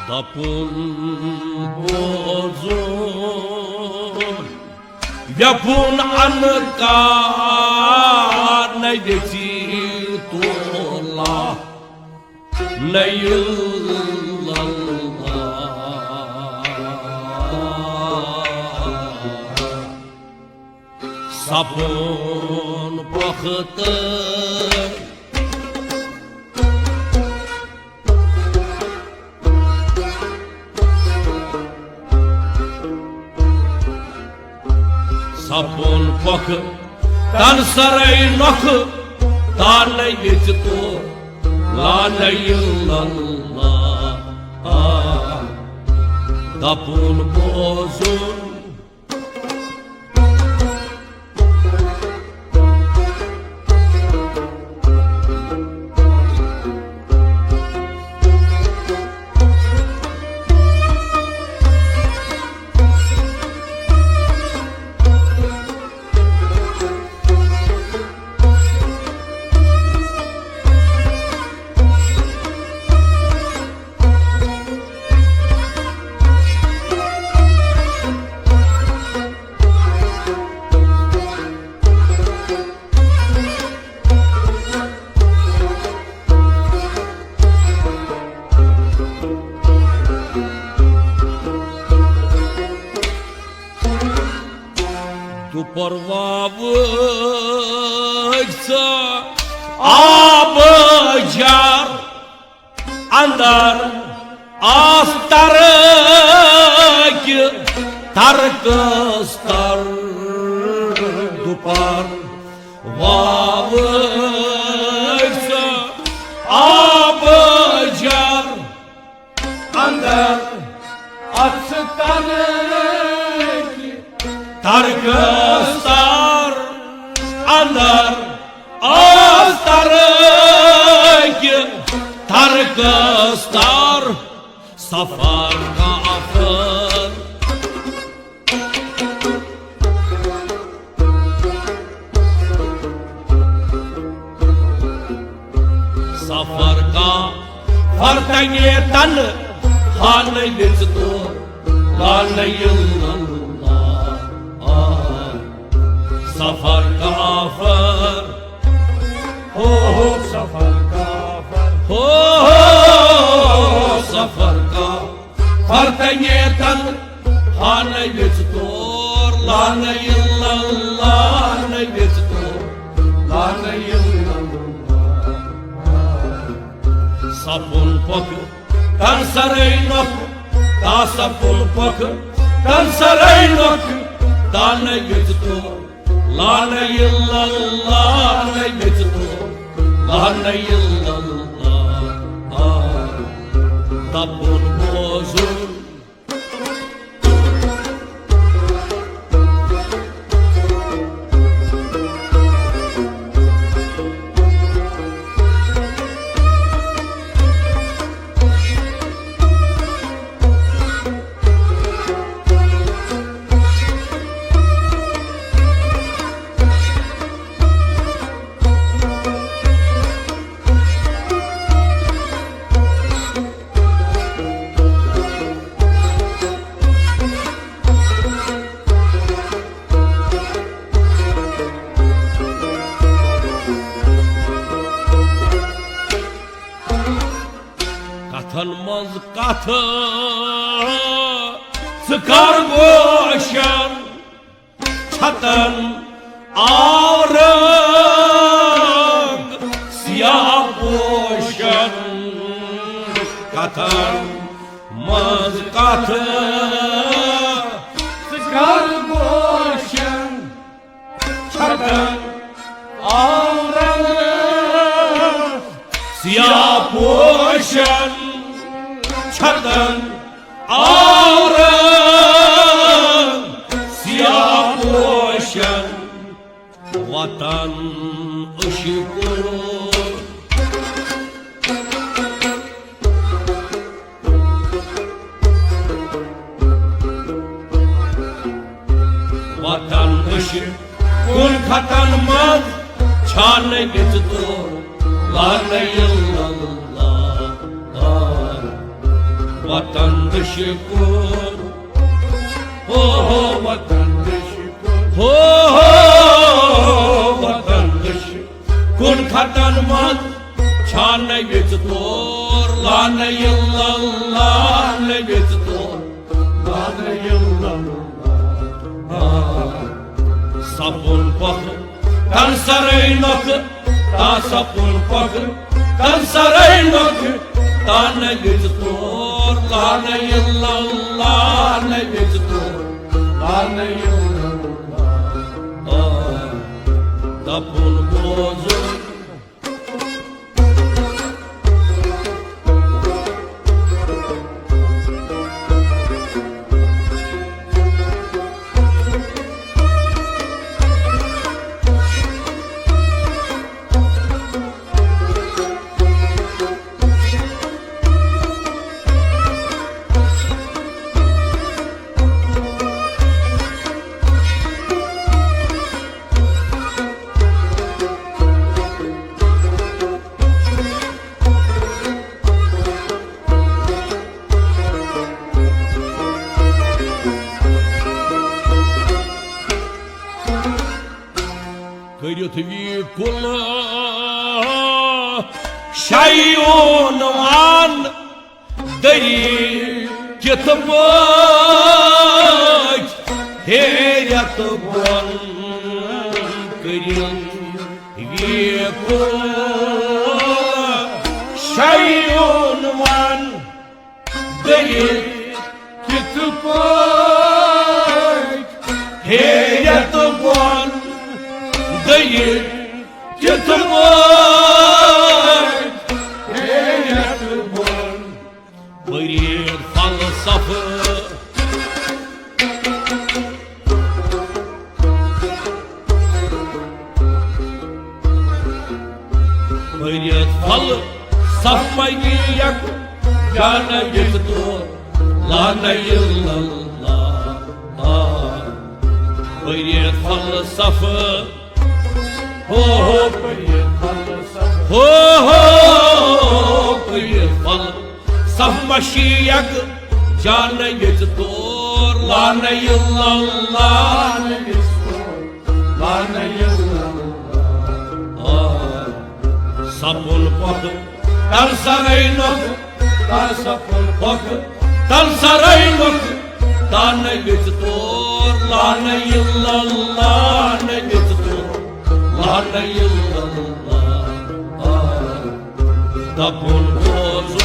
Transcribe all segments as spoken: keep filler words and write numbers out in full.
دپُن بوزُن یپُن انہٕ کار نہ یژی تولا نہ الا اللہ۔ سپُن پۄختہٕ۔ سپُن پۄختہٕ تن سرے نۄکھٕ تانَے ییٚژِ تو لانَے اللہ۔ آ، دپُن بوزُن۔ دُپر واوٕج سۄ آبہٕ جار اندر آس ترٕکۍ ترکس تر۔ دُپر واوٕج سۄ آبہٕ جار اندر آس ترٕکۍ ترکس تر۔ اندر آس ترٕکۍ ترکس تر۔ سفر کافر۔ سفر کافر تنگے تن ہانَے ویژ تو لانَے اللہ۔ آ، سفر کافر۔ ہو ہو سفر کافر۔ ہو ہو سفر کافر تنگے تن ہانَے ویژ تو لانَے اللہ، لانَے ویژ تو لانَے اللہ۔ سپُن پۄختہٕ تن سرے نۄکھٕ، تا سپُن پۄختہٕ تن سرے نۄکھٕ تانَے ویژ تو لانَے اللہ، لانَے ویژ تو لانَے اللہ۔ آ، دپُن بوزُن۔ کتھن منٛز کتھ ژٕ کر گوشن، چھتن آو رنگ سیاہ پوشن۔ کتھن منٛز کتھ ژٕ کر گوشن، چھتن آو رنگ سیاہ پوشن۔ چھتن آو رنگ سیاہ پوشن۔ وت تن اشکو۔ وطن اشکن خطن مز چھانہ وچ تو لا نہ الا اللہ۔ وطن اشکن، ہو ہو وطن اشکن، ہو ہو وطن اشکن خطن مز چھانہ وچ تور لا نہ الا اللہ، نہ وچ تور لا نہ الا اللہ۔ سپن پکھ تن سرے نکھ، تا سپن پکھ تن سرے نکھ، تا نہ وچ تور لا نہ الا اللہ، نہ وچ تور لا نہ الا اللہ۔ دپن بوزو۔ کٔرِتھ وی کُل شیون وان دٔری کِتھ پٲٹھۍ ہیرٮ۪تھ بۄن کٔرِتھ وی کُل شیون وان دٔری کِتھ پٲٹھۍ ہیرٮ۪تھ بۄن دٔری کِتھ پٲٹھۍ ہیرٮ۪تھ بۄن۔ پٔرِتھ فلسفہٕ، پٔرِتھ فلسفہٕ مگی یک جانہ وچ تو لا نہ الا اللہ۔ پٔرِتھ فلسفہٕ، ہو ہو پٔرِتھ فلسفہٕ، ہو ہو پٔرِتھ فلسفہٕ مشی یک جانہ وچ تور لا نہ الا اللہ، لا نہ الا اللہ۔ سپن پکھ تن سرے نکھ، تا سپن پکھ تن سرے نکھ، تا نہ وچ تور لا نہ الا اللہ، نہ وچ تور لا نہ الا اللہ۔ دپن بوزو۔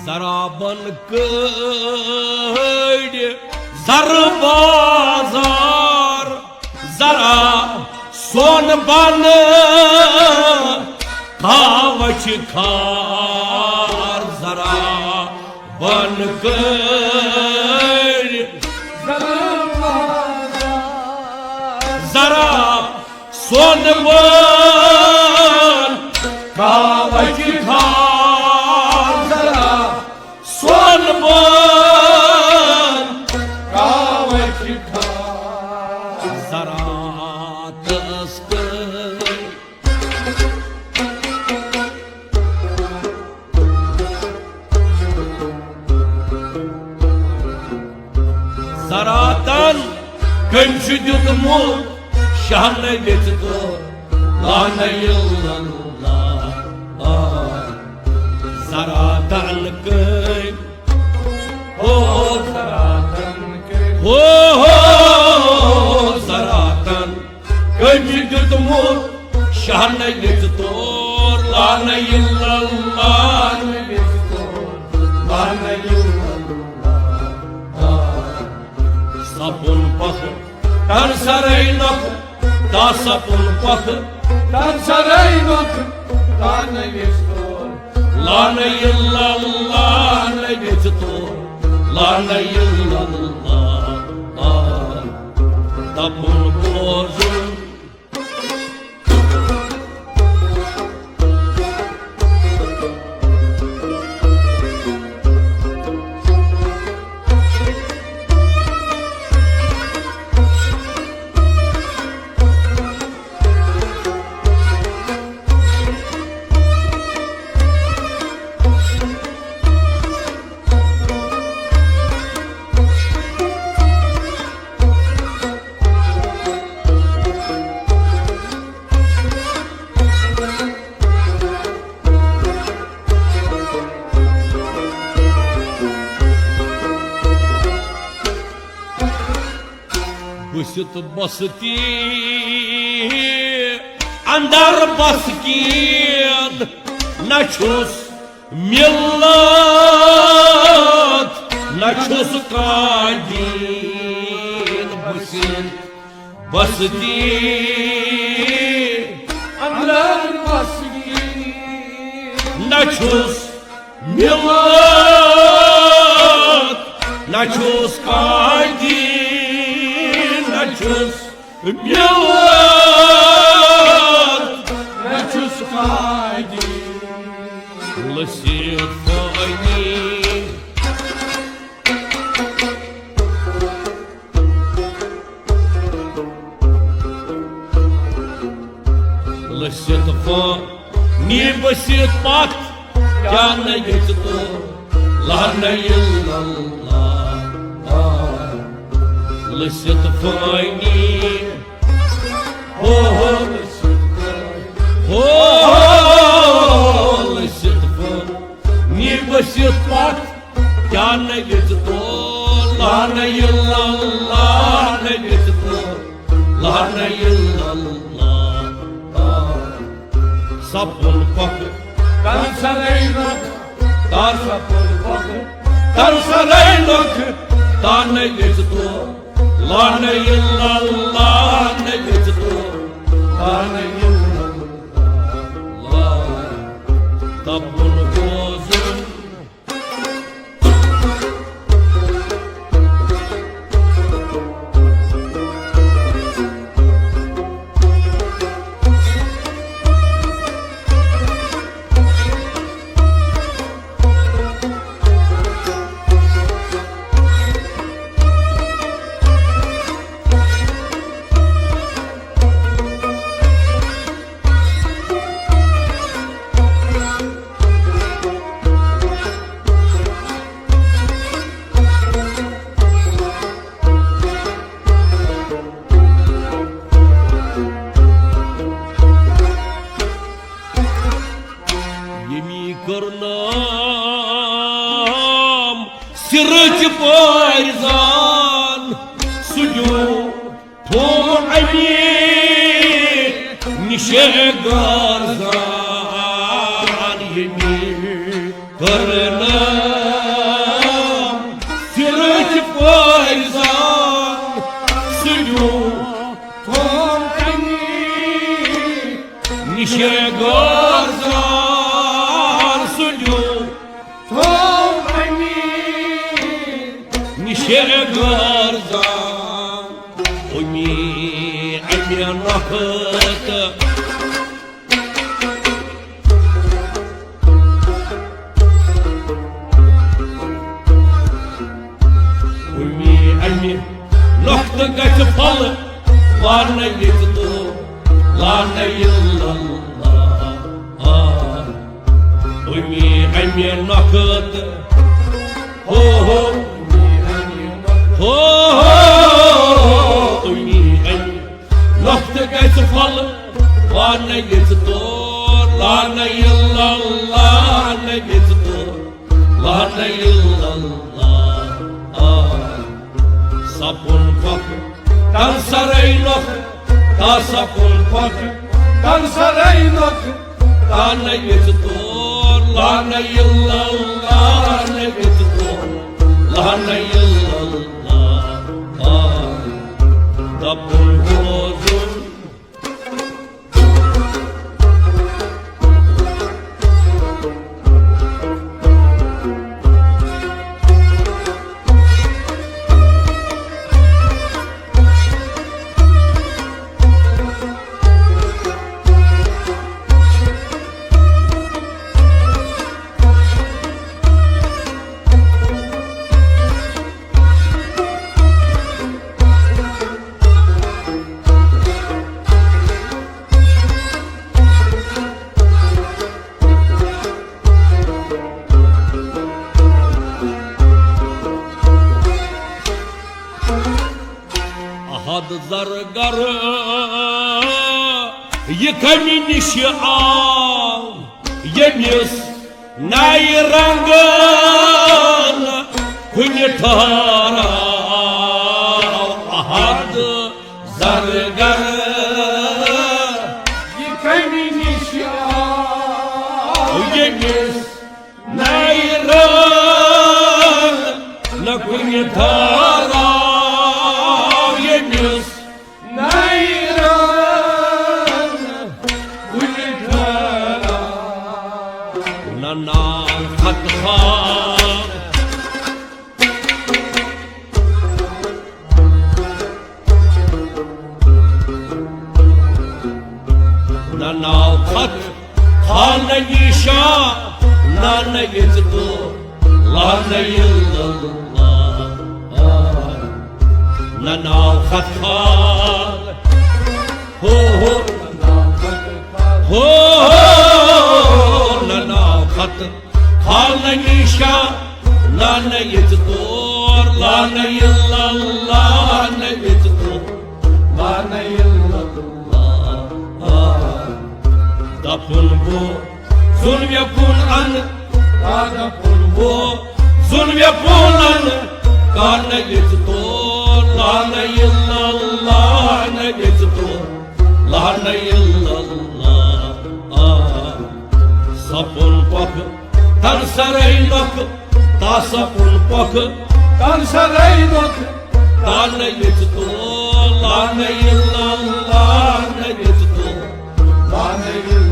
زرابن کٔڑۍ زر بازار، زرا سون بن کاوچ کار، زرا بن کٔڑۍ زرا سون بن کاوچ کار، زرا سون بن کاوچ کار، زرا تس کٔڑۍ۔ زراتن کٔمۍ چھُ دیُتمُت شہنہٕ وِژ تہٕ لانہٕ یِلہٕ لانہٕ؟ ذراتن کٔمۍ، ہو، ذراتن کٔمۍ، ہو، ہو، ذراتن کٔمۍ چھُ دیُتمُت شاہ نبی یَس تور؟ لا نبی اللہ، نبی یَس تور، لا نبی اللہ۔ سپُن پکھ تن سرے نکھ، تا سپُن پکھ تن سرے نکھ، تا نبی یَس تور۔ لا نبی اللہ، نبی یَس تور، لا نبی اللہ۔ دپُن بوزُن۔ بٔسِتھ بستی اندر بس کید، نہ چھُس ملت، نہ چھُس کانٛہہ دین۔ بٔسِتھ بستی اندر بستی، نہ چھُس ملت، نہ چھُس کانٛہہ دین، نہ چھُس ملت، نہ چھُس کانٛہہ دین۔ لٔسِتھ فٲنی لٔسِتھ فٲنی بٔسِتھ پتھ، کیٛاہ نہ ییٚتہِ تو، لا نہ الا اللہ۔ لٔسِتھ فٲنی، ہو ہو، ہو ہو، لٔسِتھ فٲنی بٔسِتھ پتھ، کیٛاہ نہ ییٚتہِ تو، لا نہ الا اللہ، نہ ییٚتہِ تو، لا نہ الا اللہ۔ سپُن پکھ، تر سرے نکھ، تر سپُن پکھ، تر سرے نکھ، تا نہ ییٚتہِ تو، لا نہ الا اللہ، نہ ییٚتہِ تو، لا نہ الا اللہ۔ سپُن بوزُن۔ ییٚمی کٔرنَم سِرٕچ پٲرۍ زان، سُہ دیُت تھوٚو اَمی نِشے گار زان۔ ییٚمی کٔرنَم سِرٕچ پٲرۍ زان، سُہ دیُت تھوٚو اَمی نِشے گار زان، سُہ دیُت تھوٚو اَمی نِشے گار زان۔ اُمی اَمہِ نۄقطہٕ، اُمی اَمہِ نۄقطہٕ گژھِ پھل، لا نہ ییٚتہِ تو، لا نہ الا اللہ۔ آ، اُمی اَمہِ نۄقطہٕ، ہو ہو، ہو ہو، اُمی اَمہِ نۄقطہٕ گژھِ پھل، لا نہ ییٚتہِ تو، لا نہ الا اللہ، نہ ییٚتہِ تو، لا نہ الا اللہ۔ آ، سپُن پھۄکھ، کر سرے نۄکھ، تا سپُن پھۄکھ، کر سرے نۄکھ، تا نہ یژ تور، لا نہ الا اللہ، نہ یژ تور، لا نہ الا اللہ۔ آ، دپُن بوزُن۔ احد زرگر، یہِ کمہِ نِش آو، ییٚمِس نَیہِ رنٛگہٕ نہٕ کُنہِ ٹھہراو۔ احد زرگر، یہِ کمہِ نِش آو، ییٚمِس نَیہِ رنٛگہٕ نہٕ کُنہِ ٹھہراو، ییٚمِس نَیہِ رنٛگہٕ کُنہِ ٹھہراو۔ نہ ناو خط خال، نہ ناو خط خال، نہ نشان، نہ نہ یژ تور، لا نہ الا اللہ۔ نہ ناو خط خال، ہو ہو، ہو ہو، نہ ناو خط خال، نہ نشان، لا نہ یژ تور، لا نہ الا اللہ، نہ یژ تور، لا نہ الا اللہ۔ دپُن بو، زُن مےٚ کُن ان، آ دپُن بو، زُن مےٚ کُن ان، کا نہ یژ تور، لا نہ الا اللہ، نہ یژ تور، لا نہ الا اللہ۔ آ، سپُن پکھ، تن سرے نکھ، تا سپُن پکھ، تن سرے نکھ، تا نہ یژ تور، لا نہ الا اللہ، نہ یژ تور، لا نہ الا